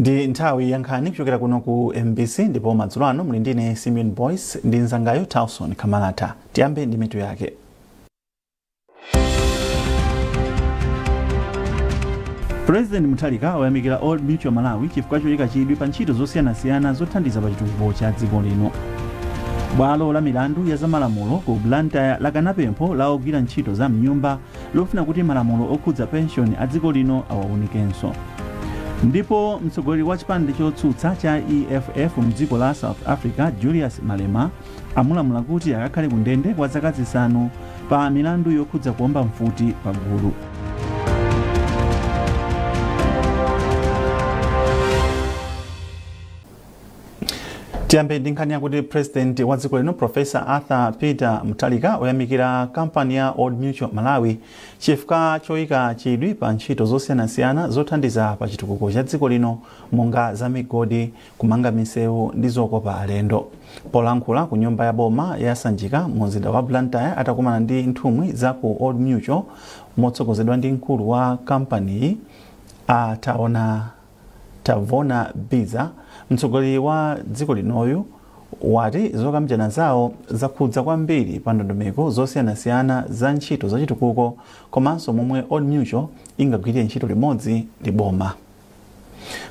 Ndi nthawi ya nkhani kuchokera kuno ku MBC, ndipo madzulo ano muli ndine Simeon Boyce ndi mzangayo Tauson Kamalata. Tiyambe ndi mitu yake. President Mutharika wayamikira Old Mutual Malawi chifukwa choyika chidwi pa ntchito zosiyanasiyana zothandiza pa chitukuko cha dziko lino. Bwalo la milandu ya zamalamulo ku Blantyre lakana pempho la ogwira ntchito za mnyumba lofuna kuti malamulo okhudza penshoni a dziko lino awawunikenso. Ndipo mtsogoleri wa chipani chotsutsa cha EFF mdziko la South Africa, Julius Malema, amulamula kuti akakhale ku ndende kwa zaka 5 pa milandu yokhudza kuomba mfuti pa gulu. Tiyambe ndi nkhani yakuti President wa dziko lino, Professor Arthur Peter Mutharika, wayamikira kampani ya Old Mutual Malawi chifukwa choyika chidwi pa ntchito zosiyanasiyana zothandiza pa chitukuko cha dziko lino, monga za migodi, kumanga misewu ndi zokopa alendo. Polankhula ku nyumba ya boma ya Sanjika mu mzinda wa Blantyre atakumana ndi nthumwi za ku Old Mutual motsogozedwa ndi mkulu wa kampaniyi a Tavona Biza, mtsogoleri wa dziko linoyu wati zokambirana zawo zakhudza kwambiri pa ndondomeko zosiyanasiyana za ntchito zachitukuko komanso momwe Old Mutual ingagwirire ntchito limodzi ndi boma.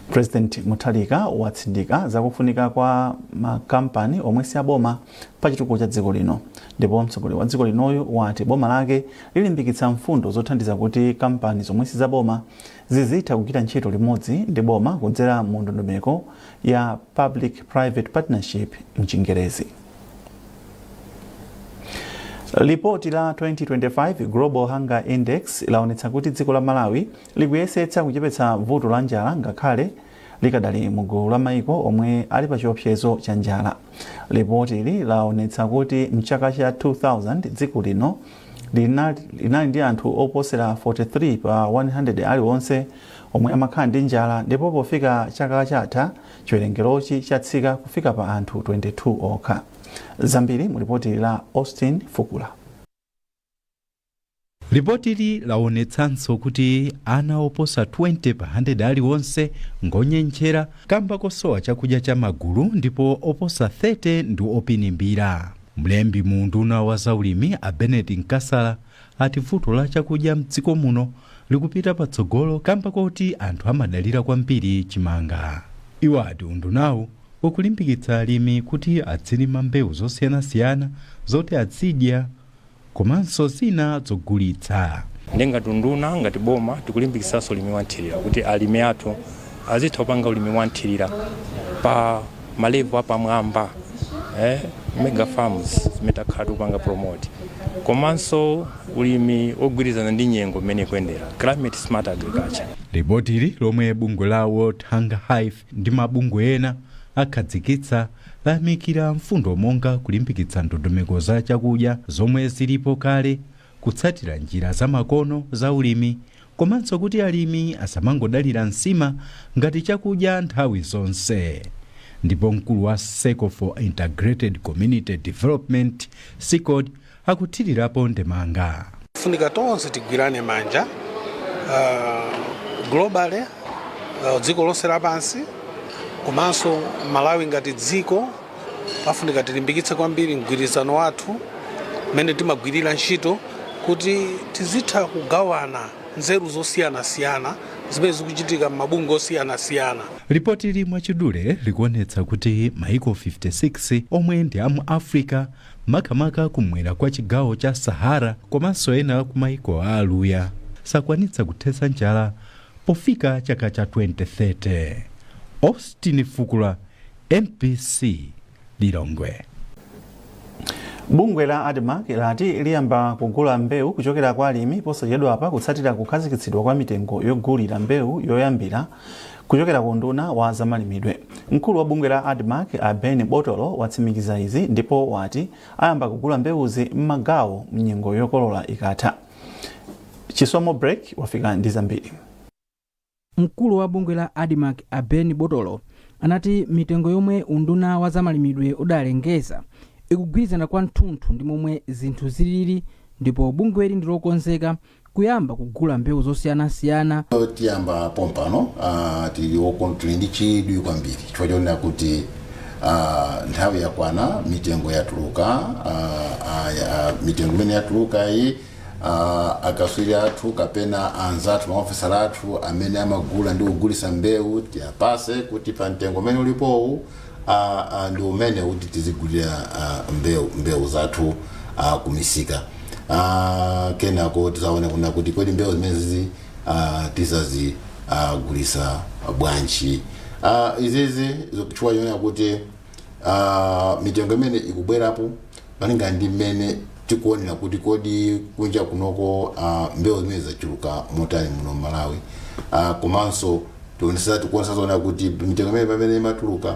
President Mutharika watsindika zakufunika kwa makampani omwe si aboma pa chitukuko cha dziko lino, ndipo mtsogoleri wa dziko linoyu wati boma lake lilimbikitsa mfundo zothandiza kuti kampani zomwe si zaboma zizitha kugwira ntchito limodzi ndi boma kudzera mu ndondomeko ya public private partnership mchingerezi. Lipoti la 2025 Global Hunger Index laonetsa kuti dziko la Malawi likuyesetsa kuchepetsa vuto la njala ngakhale likadali mu gulu la maiko omwe ali pa chiopsezo cha njala. Lipotili laonetsa kuti mchaka cha 2000 dziko lino linali ndi anthu oposera 43 pa 100 aliwonse omwe amakhala ndi njala, ndipo pofika chaka chatha chiwerengerochi chatsika kufika pa anthu 22 okha. Zambiri mu lipoti la Austin Fukula. Lipotili laonetsanso kuti ana oposa 20 pa 100 aliwonse ngonyentchera kamba kosowa chakudya cha magulu, ndipo oposa 30 ndi opinimbira. Mlembi mu unduna wa zaulimi a Bennett Nkasala ati vuto la chakudya mdziko muno likupita patsogolo kamba koti anthu amadalira kwambiri chimanga. Iwo ati undunawu ukulimbikitsa alimi kuti adzilima mbewu zosiyanasiyana zoti azidya komanso zina zogulitsa. Ndi ngati unduna, ngati boma, tikulimbikitsanso ulimi wa nthirira kuti alimi athu azitha kupanga ulimi wa nthirira pa ma level apamwamba, mega farms zimene takhala tikupanga promote, komanso ulimi wogwirizana ndi nyengo mmene ikuyendera, climate smart agriculture. Lipotili, lomwe bungwe la World Hunger Hive ndi mabungwe ena akhazikitsa, layamikira mfundo monga kulimbikitsa ndondomeko za chakudya zomwe zilipo kale, kutsatira njira zamakono za ulimi, komanso kuti alimi asamangodalira nsima ngati chakudya nthawi zonse. Ndipo mkulu wa Circle for Integrated Community Development, SICOD, akuthirirapo ndemanga. Funika tonse tigwirane manja globally, dziko lonse lapansi komanso Malawi ngati dziko, pafunika tilimbikitse kwambiri mgwirizano wathu mmene timagwirira ntchito kuti tizitha kugawana nzeru zosiyanasiyana zimene zikuchitika m'mabungwe osiyanasiyana. Lipotili mwachidule likuonetsa kuti maiko 56 omwe ndi amu Africa, makamaka kumwera kwa chigawo cha Sahara, komanso ena ku maiko a Aluya, sakwanitsa kuthetsa njala pofika chaka cha 2030. Austin Fukula, MBC, Lilongwe. Bungwe la ADMARC lati liyamba kugula mbewu kuchokera kwa alimi posachedwapa kutsatira kukhazikitsidwa kwa mitengo yogulira mbewu yoyambira kuchokera ku unduna wa zamalimidwe. Mkulu wa bungwe la ADMARC a Ben Botolo watsimikiza izi ndipo wati ayamba kugula mbewuzi m'magawo mnyengo yokolola ikatha. Chisomo Break wafika ndi zambiri. Mkulu wa bungwe la ADMARC a Ben Botolo anati mitengo yomwe unduna wa zamalimidwe udalengeza ikugwirizana kwathunthu ndi momwe zinthu zilili, ndipo bungweli ndi lokonzeka kuyamba kugula mbewu zosiyanasiyana. Tiyamba pompano. Tili ndi chidwi kwambiri chifukwa chonena kuti nthawi yakwana, mitengo yatuluka. Mitengo imene yatuluka iyi, akaswiri athu kapena anzathu, maofesala athu amene amagula ndi kugulisa mbewu, tiyapase kuti pa mtengo umene ulipowu ndi umene kuti tizigulira mbewu zathu kumisika. Kenako tizaone kuna kuti kodi mbewu zimenezi tizazigulisa bwanji. Izizi chifukwa chonena kuti mitengo imene ikubwerapo malinga ndi mmene tikuonera kuti kodi kunja kunoko mbewu zimene zachuluka motani muno Malawi. Komanso tikuonesa zoona kuti mitengo imene pamene imatuluka,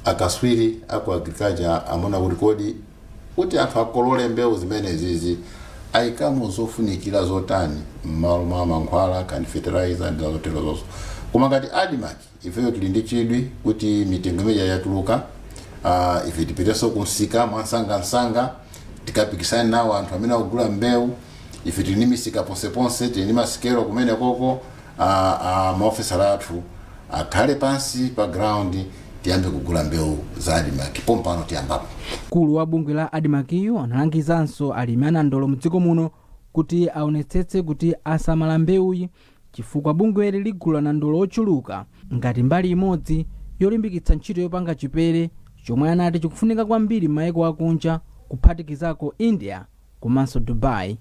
akaswiri aku agriculture amaona kuti kodi kuti anthu akolole mbewu zimene zizi ayikamo zofunikira zotani m'malo mwa mankhwala kandi fertilizer ndi zotero zonso. Koma ngati ADMARC, ifeyo tili ndi chidwi kuti mitengo imene yatuluka, ife tipitenso kumsika mwansangansanga, tikapikisane nawo anthu amene akugula mbewu. Ife tili ndi misika ponseponse, tili ndi masikelo kumene koko. Maofesala athu akhale pansi pa ground, tiyambe kugula mbewu za ADMARC pompano, tiyambapo. Mkulu wa bungwe la ADMARCyo analangizanso alimi anandolo mdziko muno kuti aonetsetse kuti asamala mbewuyi, chifukwa bungweli ligula nandolo ochuluka ngati mbali imodzi yolimbikitsa ntchito yopanga chipere, chomwe anati chikufunika kwambiri m'mayiko akunja, kuphatikizako India komanso Dubai.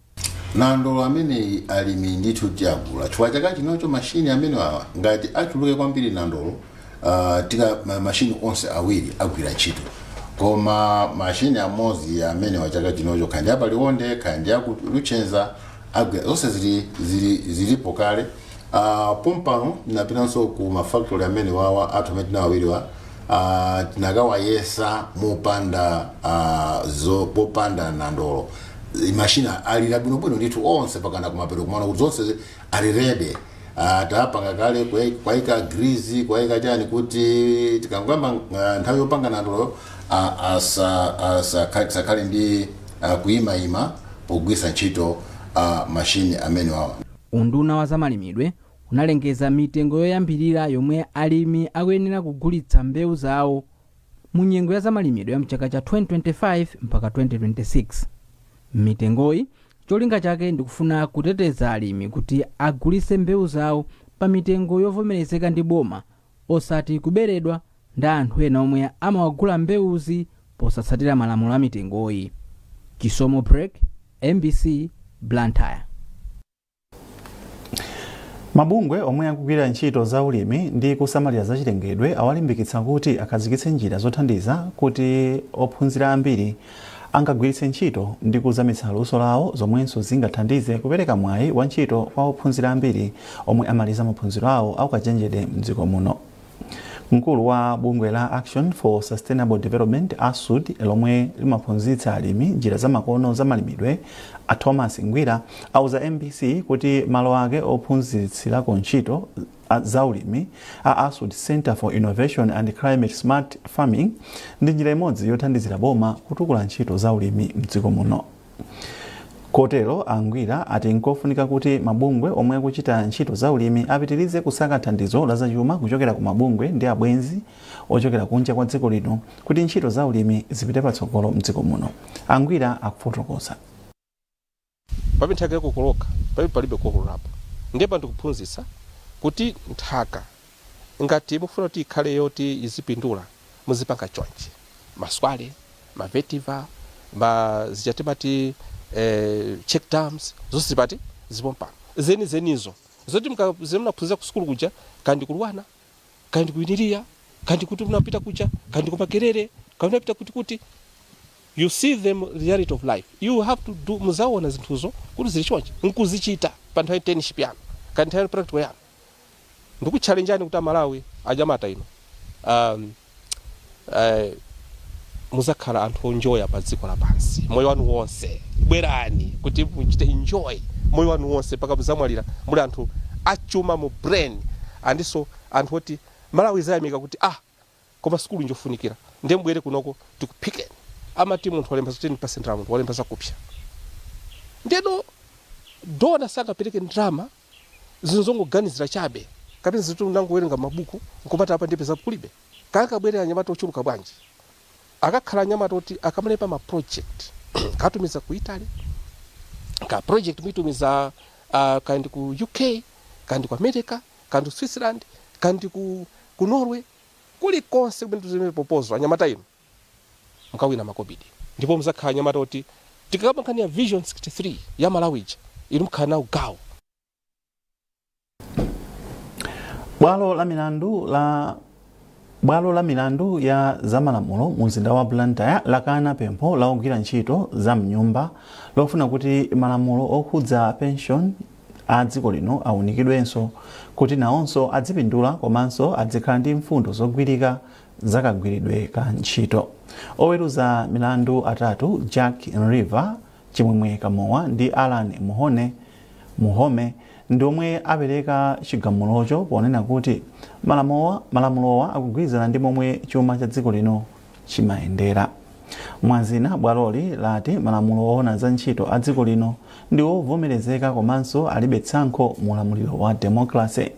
Nandolo ameneyi alimi ndithu tiyagula, chifukwa chaka chinocho mashini amene awa ngati achuluke kwambiri nandolo, tika mashini onse awiri agwira ntchito. Koma mashini amodzi amene wa chaka chinocho, khandi apaliwonde, khandi aku Luchenza, agwira zonse zilipo kale. Pompano tinapitanso ku mafactory amene wawa athu amene tinawawiriwa, tinakawayesa mopanda popanda nandolo. Mashina alira bwinobwino ndithu onse pakana kumapeto, kumaona kuti zonse ali ready. Tapanga kale kwayika grease, kwayika chani, kuti tikangoyamba nthawi yopanga nandolo asakhale ndi kuyimayima pogwisa ntchito mashini amene wawa. Unduna wa zamalimidwe unalengeza mitengo yoyambirira yomwe alimi akuyenera kugulitsa mbewu zawo mu nyengo ya zamalimidwe ya mchaka cha 2025 mpaka 2026. Mitengoyi cholinga chake ndikufuna kuteteza alimi kuti agulitse mbewu zawo pa mitengo yovomerezeka ndi boma, osati kuberedwa ndi anthu ena omwe amawagula mbewuzi posatsatira malamulo a mitengoyi. Chisomo Break, MBC, Blantyre. Mabungwe omwe akugwira ntchito za ulimi ndi kusamalira zachilengedwe awalimbikitsa kuti akhazikitse njira zothandiza kuti ophunzira ambiri angagwiritse ntchito ndi kuzamitsa luso lawo, zomwenso zingathandize kupereka mwayi wa ntchito kwa ophunzira ambiri omwe amaliza maphunziro awo aukachenjede mdziko muno. Mkulu wa bungwe la Action for Sustainable Development, ASUD, lomwe limaphunzitsa alimi njira zamakono zamalimidwe, a Thomas Ngwira, auza MBC kuti malo ake ophunzitsirako ntchito zaulimi a ASUD Center for Innovation and Climate Smart Farming ndi njira imodzi yothandizira boma kutukula ntchito zaulimi mdziko muno. Kotero angwira ati nkofunika kuti mabungwe omwe akuchita ntchito zaulimi apitirize kusaka thandizo la zachuma kuchokera ku mabungwe ndi abwenzi ochokera kunja kwa dziko lino kuti ntchito zaulimi zipite patsogolo mdziko muno. Angwira akufotokoza. Pamene nthaka yakokoloka, pamene palibe kokololapo, ndiye ndikuphunzitsa kuti nthaka ngati mufuna kuti ikhale yoti izipindula, muzipanga chonchi: maswale, ma vetiver, ma zija timati check dams, zonse zipati zipompano zenizenizo zoti munaphunzira ku sukulu kuja, kandi ku LUANAR, kandi ku UNILIA, kandi kuti munapita kuja, kandi ku Makerere, kandi munapita kuti kuti, you see them, reality of life you have to do. Muzaona zinthuzo kuti zili chonchi nkuzichita pa nthawi internship yanu kandi nthawi practical yanu. Ndikutchalenjani kuti Amalawi anyamata ino, muzakhala anthu onjoya pa dziko lapansi moyo wanu wonse. Bwerani kuti muchite enjoy moyo wanu wonse mpaka muzamwalira, muli anthu achuma mu brain, andinso anthu oti Malawi izayamika kuti, "Ah, koma sukulu njofunikira." Ndiye mbwere kunoko tikuphikeni. Amati munthu walemba za 10%, munthu walemba zakupsa. Ndeno Donor sangapereke ndalama zinthu zongoganizira chabe kapena zinthu nangowerenga mabuku nkumati apa ndipeza kulibe. Kakabwerera anyamata ochuluka bwanji, akakhala anyamata oti akamalemba ma project katumiza ku Italy, ka project muitumiza kandi ku UK, kandi ku America, kandi ku Switzerland, kandi ku Norway, kulikonse kumene tuzimene proposal, anyamata inu mukawina makobidi ndipo muzakhala anyamata oti tikakamba nkhani ya Vision 63 ya Malawi ija, inu mukhala nawo gawo. Bwalo la milandu ya zamalamulo mu mzinda wa Blantyre lakana pempho la ogwira ntchito za mnyumba lofuna kuti malamulo okhudza pension a dziko lino awunikidwenso kuti nawonso adzipindula komanso adzikhala ndi mfundo zogwirika zakagwiridwe ka ntchito. Oweruza milandu atatu, Jack River, Chimwemwe Kamowa ndi Alan Muhone Muhome, ndi omwe apereka chigamulocho ponena kuti malamulowa akugwirizana ndi momwe chuma cha dziko lino chimayendera. Mwazina, bwaloli lati malamulo oona za ntchito a dziko lino ndi ovomerezeka komanso alibe tsankho mu ulamuliro wa democracy.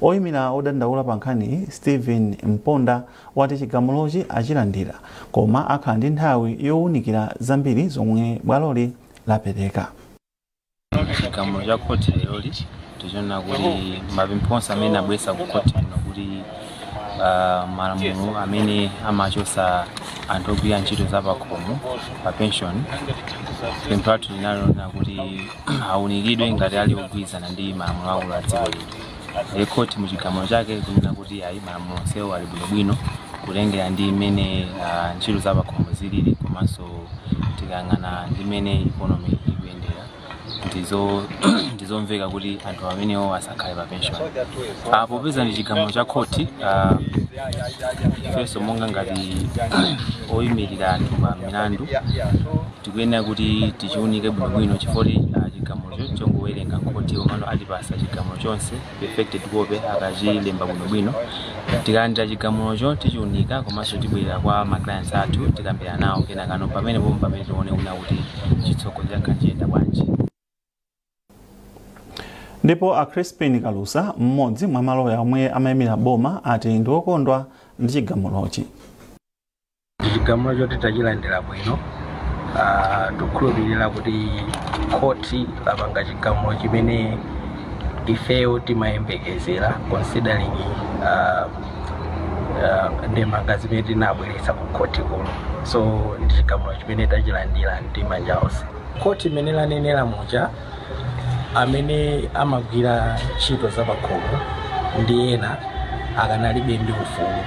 Oyimira odandaula pa nkhaniyi, Stephen Mponda, wati chigamulochi achilandira koma akhala ndi nthawi yowunikira zambiri zomwe bwaloli lapereka. Chigamulo cha khoti leroli tichiona kuti mapempho onse amene abweretsa ku khoti kuno kuti malamulo amene amachosa anthu ogwira ntchito za pakhomo pa pension, pempho lathu linalonena kuti awunikidwe ngati ali ogwirizana ndi malamulo akulu a dziko lino. E khoti mu chigamulo chake kunena kuti ayi, malamulo onsewo ali bwinobwino kutengera ndi mmene ntchito za pakhomo zilili komanso tikayang'ana ndi mmene economy ikuyendera, ndizomveka kuti anthu amenewo asakhale pa pension. Popeza ndi chigamulo cha khoti, ifenso monga ngati oyimirira anthu pa milandu tikuyenera kuti tichiunike bwinobwino, chifukwa chigamulocho chongowerenga khoti, komano atipasa chigamulo chonse perfected copy akachilemba bwinobwino. Tikalandira chigamulocho tichiunika komanso tibwerera kwa ma clients athu, tikambirana nawo, kenakano pamene pomwe pamene tione kuna kuti chitsogozo chakhala chiyenda bwanji. Ndipo a Crispin Kalusa, mmodzi mwa maloya omwe amayimira boma, ati ndi okondwa ndi chigamulochi. Chigamulo choti tachilandira bwino. Tikukhulupirira kuti khoti lapanga chigamulo chimene ifeyo timayembekezera, considering ndemanga zimene tinabweretsa ku khoti kuno. So ndi chigamulo chimene tachilandira ndi manja onse. Khoti imene lanenera muja, amene amagwira ntchito zapakhomo ndi ena akanalibe ndi ufulu,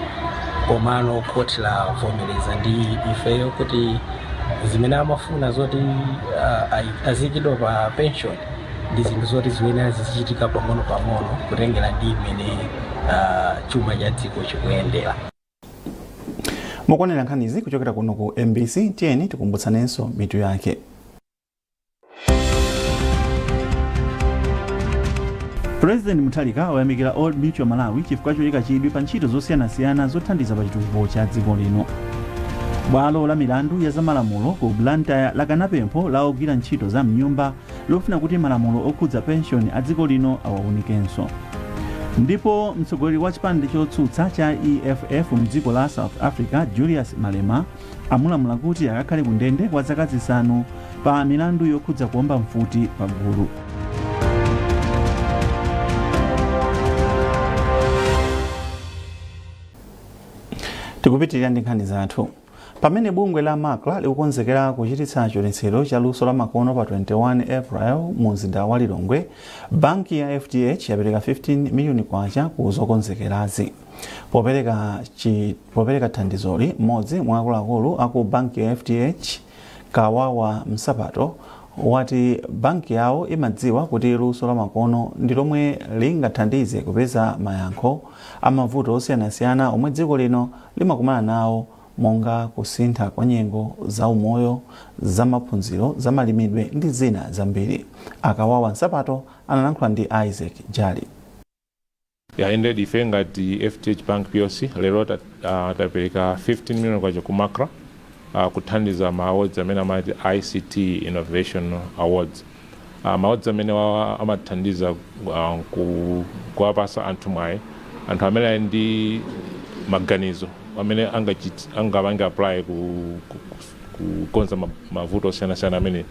komano khoti lavomereza ndi ifeyo kuti zimene amafuna zoti azikidwa pa pension ndi zinthu zoti ziyenera zizichitika pang'ono pang'ono kutengera ndi imene chuma cha dziko chikuyendera. Mukuonera nkhanizi kuchokera kuno ku MBC. Tiyeni tikumbutsanenso mitu yake. President Mutharika wayamikira Old Mutual Malawi chifukwa choyika chidwi pa ntchito zosiyanasiyana zothandiza pa chitukuko cha dziko lino. Bwalo la milandu ya zamalamulo ku Blantyre lakana pempho la ogwira ntchito za mnyumba lofuna kuti malamulo okhudza pension a dziko lino awawunikenso. Ndipo mtsogoleri wa chipani chotsutsa cha EFF mdziko la South Africa, Julius Malema, amulamula kuti akakhale ku ndende kwa zaka 5 pa milandu yokhudza kuomba mfuti pa gulu. Tikupitirira ndi nkhani zathu. Pamene bungwe la MACRA likukonzekera kuchititsa chionetsero cha luso la makono pa 21 April mu mzinda wa Lilongwe, banki ya FDH yapereka 15 miliyoni kwacha ku zokonzekerazi. Popereka thandizoli, mmodzi mwa akuluakulu aku banki ya FDH, Kawawa Msapato, wati banki yawo imadziwa kuti luso la makono ndi lomwe lingathandize kupeza mayankho amavuto osiyanasiyana omwe dziko lino limakumana nawo, monga kusintha kwa nyengo, za umoyo, za maphunziro, za malimidwe ndi zina zambiri. Akawawa Msapato analankhula ndi Isaac Jali. Yeah, indeed, ife ngati FDH Bank PLC lero tapereka 15 million kwacha ku MACRA kuthandiza ma awards amene amati ICT Innovation Awards. Ma awards amene wawa amathandiza kuwapasa anthu mwayi, anthu amene ali ndi maganizo amene angapange apply kukonza mavuto osiyanasiyana amene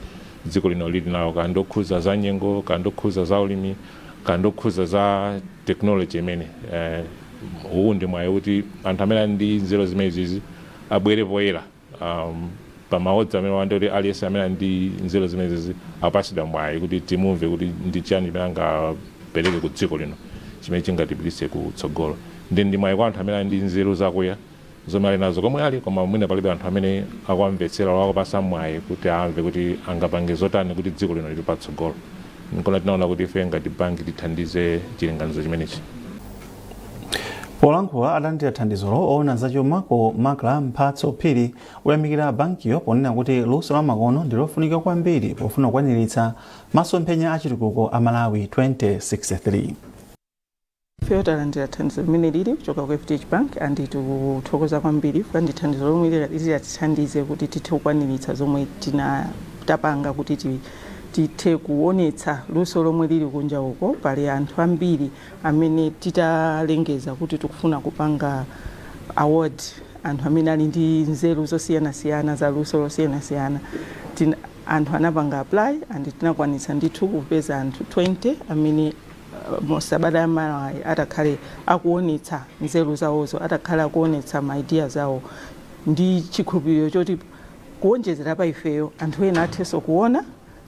dziko lino lili nawo, kaya ndokhuza za nyengo, kaya ndokhuza za ulimi, kaya ndokhuza za technology imene uwu ndi mwayi kuti anthu amene ali ndi nzeru zimenezizi abwere poyera pa ma awards amene wande kuti aliyense amene ali ndi nzeru zimenezi apasidwa mwayi kuti timumve kuti ndi chani chimene angapereke ku dziko lino chimene chingatipititse kutsogolo. Ndi mwayi kwa anthu amene ali ndi nzeru zakuya zomwe ali nazo komwe ali, koma mwina palibe anthu amene akuwamvetsera, akupasa mwayi kuti amve kuti angapange zotani kuti dziko lino lili patsogolo. Nkona tinaona kuti ife ngati banki tithandize chilinganizo chimenechi. Polankhula atalandira thandizolo, oona zachuma ku MACRA Mphatso Phiri uyamikira bankiyo ponena kuti luso la makono ndi lofunika kwambiri pofuna kukwaniritsa masomphenya achitukuko a Malawi 2063. Ifeyo talandira thandizo limene lili kuchoka ku FDH Bank and tikuthokoza kwambiri chifukwa ndi thandizo lomwe lilatithandize kuti tithe kukwaniritsa zomwe tina tapanga kuti tithe kuonetsa luso lomwe lili kunja uko. Pali anthu ambiri amene titalengeza kuti tikufuna kupanga award anthu amene ali ndi nzeru zosiyanasiyana za luso losiyanasiyana, anthu anapanga apply and tinakwanitsa ndithu kupeza anthu 20 amene musabata yamawa atakhale akuonetsa nzeru zawozo, atakhale akuonetsa ma idea zawo, ndi chikhulupiriro choti kuonjezera pa ifeyo anthu ena athenso kuona,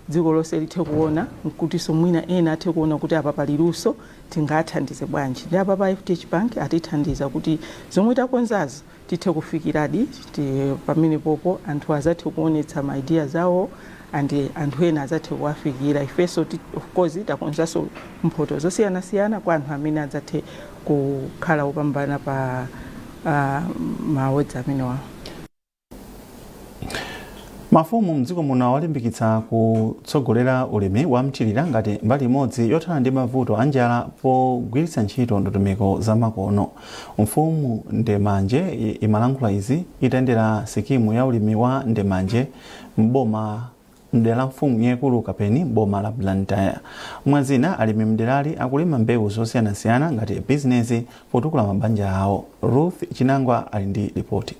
dziko lonse lithe kuona, nkutinso mwina ena athe kuona kuti apa pali luso, tingathandize bwanji. Ndi apa pa FDH Bank atithandiza kuti zomwe takonzazo tithe kufikiradi pamene popo anthu azathe kuonetsa ma idea zawo and anthu ena azathe kuwafikira. Ifenso of course takonzanso mphoto zosiyanasiyana kwa anthu amene adzathe kukhala opambana pa ma awards amenewa. Mafumu mdziko muno awalimbikitsa kutsogolera ulimi wa mthirira ngati mbali imodzi yothana ndi mavuto a njala pogwiritsa ntchito ndondomeko za makono. Mfumu Ndemanje imalankhula izi itayendera sikimu ya ulimi wa Ndemanje mboma mdera la mfumu yaikulu Kapeni, boma la Blantyre. Mwazina, alimi mderali akulima mbewu zosiyanasiyana ngati bizinesi potukula mabanja awo. Ruth Chinangwa ali ndi ripoti.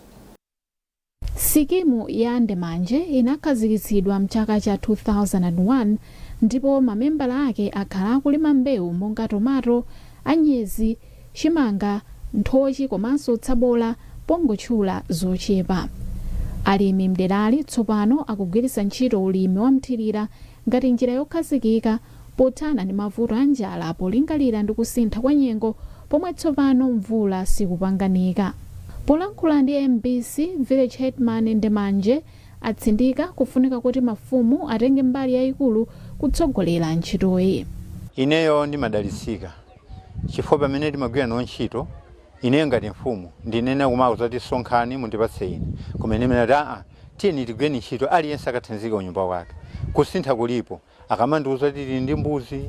Sikimu ya Ndemanje inakhazikitsidwa mchaka cha 2001 ndipo mamembala ake akhala akulima mbewu monga tomato, anyezi, chimanga, nthochi komanso tsabola, pongotchula zochepa. Alimi mderali tsopano akugwiritsa ntchito ulimi wa mthirira ngati njira yokhazikika pothana ndi mavuto a njala, polingalira ndi kusintha kwa nyengo pomwe tsopano mvula sikupanganika. Polankhula ndi MBC, village headman Ndemanje atsindika kufunika kuti mafumu atenge mbali yayikulu kutsogolera ntchitoyi. Ineyo ndimadalitsika chifukwa pamene timagwira nawo ntchito, ineyo ngati mfumu ndinene kumauza kuti sonkhani mundipatse ine, koma ine mene ati aa, tiyeni tigwireni ntchito, aliyense akathandizike kunyumba kwake. Kusintha kulipo. Akamandiuza kuti tili ndi mbuzi,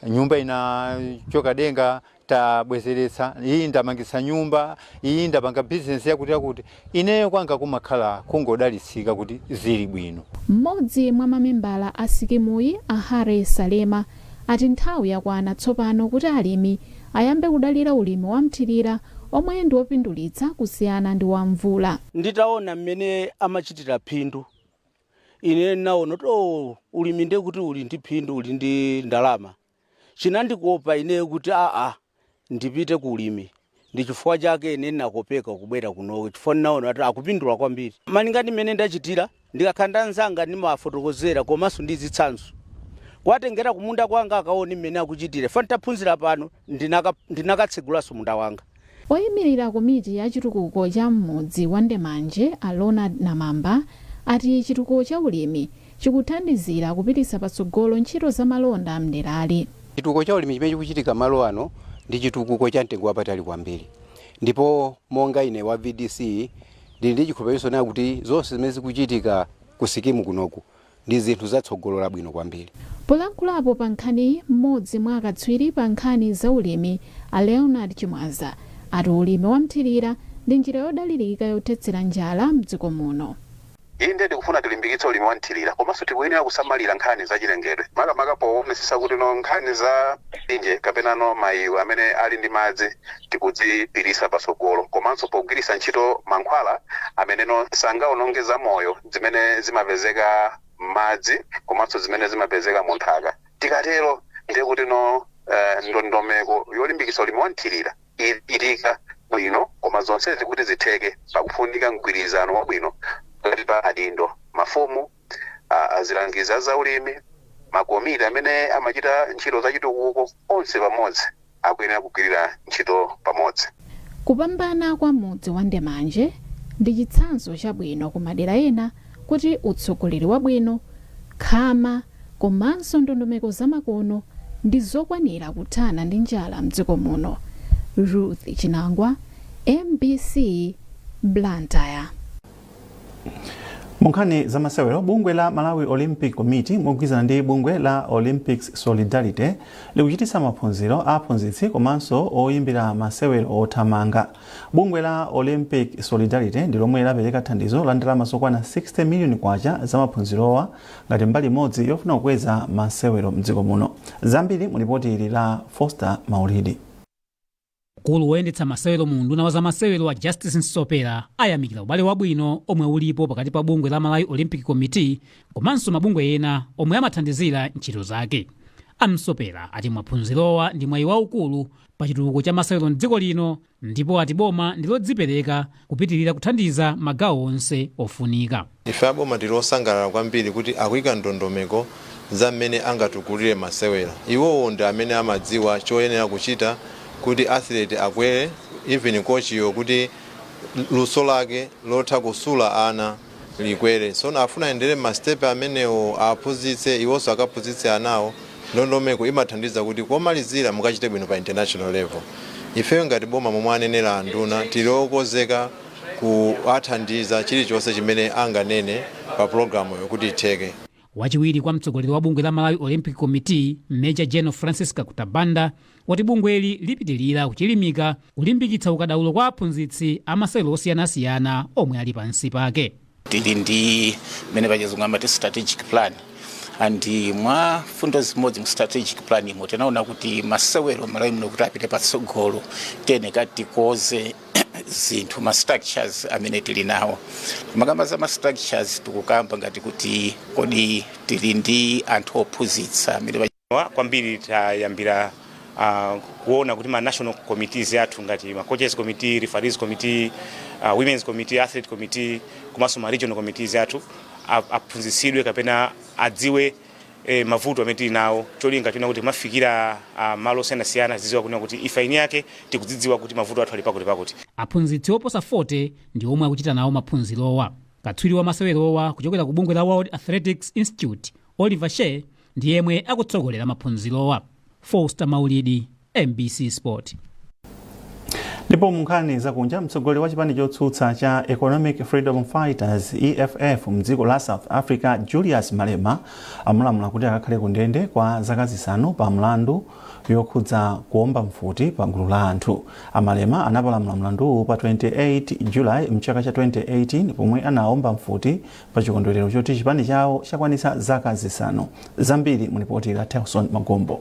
nyumba inachoka denga tabwezeretsa, iyi ndamangitsa nyumba iyi, ndapanga bizinesi yakuti yakuti, ineyo kwanga kumakhala kungodalitsika kuti zili bwino. Mmodzi mwa mamembala a sikimuyi, a Harry Salema, ati nthawi yakwana tsopano kuti alimi ayambe kudalira ulimi wa mthirira omwe ndi wopindulitsa kusiyana ndi wa mvula. Nditaona mmene amachitira phindu, ine naona kuti oh, ulimi ndiye kuti uli ndi phindu, uli ndi ndalama. Chinandikopa ineyo kuti aa, ndipite ku ulimi. Ndi chifukwa chake ine ndinakopeka kubwera kunoko, chifukwa ndinaona kuti akupindula kwambiri malinga ndi mmene ndachitira. Ndikakhala ndi anzanga ndimawafotokozera komanso ndi zitsanzo, kuwatengera kumunda kwanga akaone mmene akuchitira. Fa nditaphunzira pano ndinakatsegulanso munda wanga. Oyimirira komiti ya chitukuko cha m'mudzi wa Ndemanje, a Leonard Namamba, ati chitukuko cha ulimi chikuthandizira kupititsa patsogolo ntchito zamalonda mderali. Chitukuko cha ulimi chimene chikuchitika malo ano ndi chitukuko cha mtengo wapatali kwambiri, ndipo monga ine wa VDC ndili ndi chikhulupiriro nayo kuti zonse zimene zikuchitika ku sikimu kunoku ndi zinthu zatsogolo labwino kwambiri. Polankhulapo pa nkhaniyi, mmodzi mwa akatswiri pa nkhani za ulimi, a Leonard Chimwaza, ati ulimi wa mthirira ndi njira yodalirika yothetsera njala mdziko muno. Inde, tikufuna tilimbikitse ulimi wa mthirira, komanso tikuyenera kusamalira nkhani zachilengedwe, makamaka poonetsetsa kuti no nkhani za inje kapena no mayiwe amene ali ndi madzi tikudzipirisa patsogolo, komanso pogwiritsa ntchito mankhwala amene no sangaononge zamoyo zimene zimapezeka m'madzi komanso zimene zimapezeka mu nthaka. Tikatero ndiye kuti no ndondomeko yolimbikitsa ulimi wa mthirira itika bwino. Koma zonsezi kuti zitheke, pakufunika mgwirizano wabwino pakati pa adindo, mafumu, azilangizi a zaulimi, makomiti amene amachita ntchito zachitukuko. Onse pamodzi akuyenera kugwirira ntchito pamodzi. Kupambana kwa mudzi wa Ndemanje ndi chitsanzo chabwino ku madera ena kuti utsogoleri wabwino, khama komanso ndondomeko zamakono ndi zokwanira kuthana ndi njala mdziko muno. Ruth Chinangwa, MBC, Blantyre. Mu nkhani za masewero, bungwe la Malawi Olympic Committee mogwirizana ndi bungwe la Olympics Solidarity likuchititsa maphunziro a aphunzitsi komanso oyimbira masewero othamanga. Bungwe la Olympic Solidarity ndi lomwe lapereka thandizo la ndalama zokwana 60 miliyoni kwacha za maphunzirowa ngati mbali imodzi yofuna kukweza masewero mdziko muno. Zambiri mu lipoti ili la Foster Maulidi. Mkulu woyendetsa masewero mu unduna wa zamasewero wa Justice Msopera ayamikira ubale wabwino omwe ulipo pakati pa bungwe la Malawi Olympic Committee komanso mabungwe ena omwe amathandizira ntchito zake. Amsopera ati maphunzirowa ndi mwayi waukulu pa chitukuko cha masewero mdziko lino, ndipo ati boma ndi lodzipereka kupitirira kuthandiza magawo onse ofunika. Ife aboma tili osangalala kwambiri kuti akuyika ndondomeko za mmene angatukulire masewera. Iwowo ndi amene amadziwa choyenera kuchita kuti athlete akwere, even kochiyo kuti luso lake lotha kusula ana likwere. So afuna ayendere ma steps amenewo, aphunzitse, iwonso akaphunzitse anawo. Ndondomeko imathandiza kuti komalizira mukachite bwino pa international level. Ifeyo ngati boma, momwe anenera anduna, tili okonzeka kuathandiza chilichonse chimene anganene pa pulogalamuyo kuti itheke. Wachiwiri kwa mtsogoleri wa bungwe la Malawi Olympic Committee, Major General Francis Kakutabanda, wati bungweli lipitirira kuchilimika kulimbikitsa ukadaulo kwa aphunzitsi amasewero osiyanasiyana omwe ali pansi pake. Tili ndi mmene pachizungu amati strategic plan, and mwa fundo zimodzi mu strategic plan imo tinaona kuti masewero Malawi muno kuti apite patsogolo, tiyeneka tikoze zinthu, ma structures amene tili nawo. Timakamba za ma structures, tikukamba ngati kuti kodi tili ndi anthu ophunzitsa amene Kwambiri tayambira kuona kuti ma national committees athu ngati ma coaches committee, referees committee, women's committee, athlete committee komanso ma regional committees athu aphunzitsidwe kapena adziwe mavuto amene tili nawo, cholinga chona kuti mafikira malo osiyanasiyana zidziwa kuna kuti ife eni yake tikudzidziwa kuti mavuto athu ali pakuti pakuti. Aphunzitsi oposa 40 ndi omwe akuchita nawo maphunzirowa. Katswiri wa masewerowa kuchokera ku bungwe la World Athletics Institute, Oliver Shea, ndi yemwe akutsogolera maphunzirowa. Foster Maulidi, MBC Sport. Ndipo mu nkhani zakunja, mtsogoleri wa chipani chotsutsa cha Economic Freedom Fighters, EFF, mdziko la South Africa, Julius Malema, amulamula kuti akakhale ku ndende kwa zaka 5 pa mlandu yokhudza kuomba mfuti pa gulu la anthu. Amalema anapalamula mlanduwu pa 28 July mchaka cha 2018 pomwe anaomba mfuti pa chikondwerero choti chipani chawo chakwanitsa zaka 5. Zambiri mu ripoti la Telson Magombo.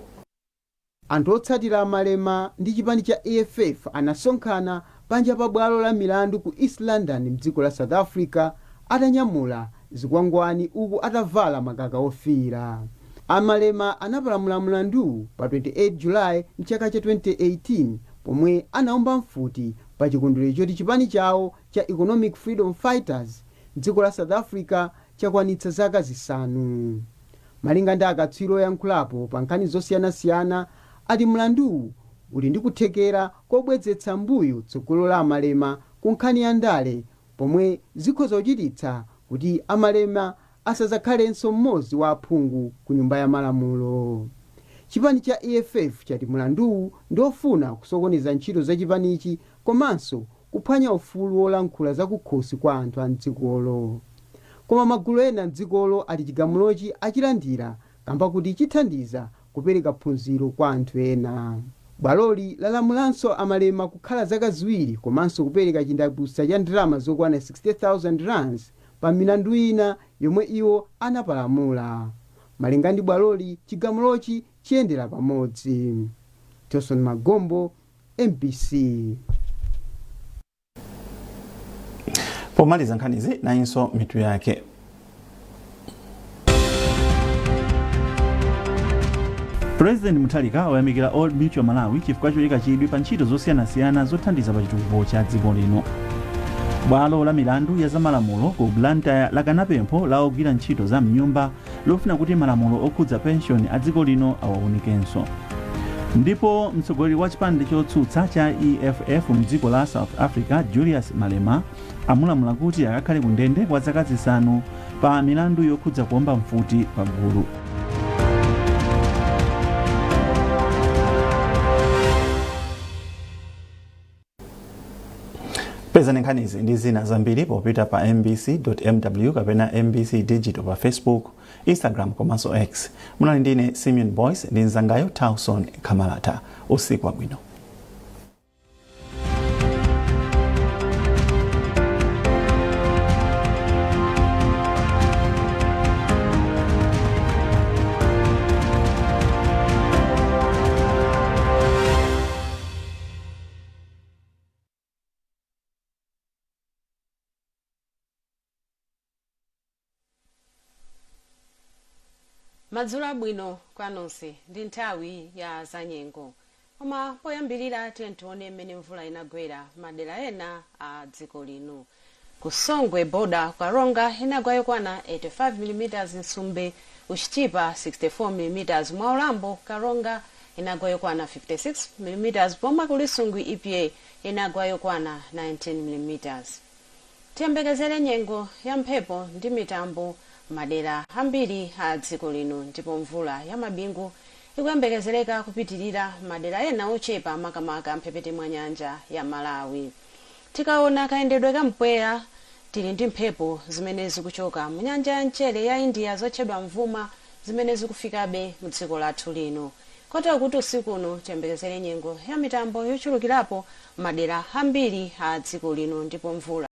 Anthu otsatira Malema ndi chipani cha EFF anasonkhana panja pa bwalo la milandu ku East London mdziko la South Africa atanyamula zikwangwani uku atavala makaka ofiira. Amalema anapalamula mlanduwu pa 28 July mchaka cha 2018 pomwe anaomba mfuti pa chikondwerero choti chipani chawo cha Economic Freedom Fighters mdziko la South Africa chakwanitsa zaka 5. Malinga ndi akatswiri oyankhulapo pa nkhani zosiyanasiyana, ati mlanduwu uli ndi kuthekera kobwezetsa mbuyo tsogolo la Amalema ku nkhani ya ndale, pomwe zikhoza kuchititsa kuti Amalema asadzakhalenso mmodzi wa aphungu ku Nyumba ya Malamulo. Chipani cha EFF chati mlanduwu ndi ofuna kusokoneza ntchito za chipanichi komanso kuphwanya ufulu wolankhula zakukhosi kwa anthu a mdzikolo. Koma magulu ena mdzikolo ati chigamulochi achilandira kamba kuti chithandiza kupereka phunziro kwa anthu ena. Bwaloli lalamulanso Amalema kukhala zaka 2 komanso kupereka chindapusa cha ndalama zokwana 60,000 rands. pa milandu ina yomwe iwo anapalamula. Malinga ndi bwaloli, chigamulochi chiyendera pamodzi. Johnson Magombo, MBC. Pomaliza nkhanizi, nayinso mitu yake. President Mutharika wayamikira Old Mutual Malawi chifukwa choyika chidwi pa ntchito zosiyanasiyana zothandiza pa chitukuko cha dziko lino. Bwalo la milandu ya zamalamulo ku Blantyre lakana pempho la ogwira ntchito za mnyumba lofuna kuti malamulo okhudza penshoni a dziko lino awawunikenso. Ndipo mtsogoleri wa chipani chotsutsa cha EFF mdziko la South Africa, Julius Malema, amulamula kuti akakhale ku ndende kwa zaka 5 pa milandu yokhudza kuomba mfuti pa gulu. Pezani nkhanizi ndi zina zambiri popita pa mbc.mw kapena MBC Digital pa Facebook, Instagram komanso X. Munali ndine Simeon Boyce ndi mzangayo Tauson Kamalata. Usiku wabwino. Madzulo abwino kwa nonse. Ndi nthawi ya zanyengo, koma poyambirira tiye tione mmene mvula inagwera madera ena a dziko lino. Ku Songwe Border, Karonga, inagwa yokwana 85 mm, Nsumbe Uchitipa 64 mm, Mwaulambo Karonga inagwa yokwana 56 mm, pomwe ku Lisungwi EPA inagwa yokwana 19 mm. Tiyembekezere nyengo ya mphepo ndi mitambo madera ambiri a dziko lino, ndipo mvula ya mabingu ikuyembekezereka kupitirira madera ena ochepa, makamaka mphepete mwa nyanja ya Malawi. Tikaona kayendedwe ka mpweya, tili ndi mphepo zimene zikuchoka mu nyanja ya mchere ya India zotchedwa mvuma, zimene zikufikabe mu dziko lathu lino, kotero kuti usiku uno tiyembekezere nyengo ya mitambo yochulukirapo madera ambiri a dziko lino, ndipo mvula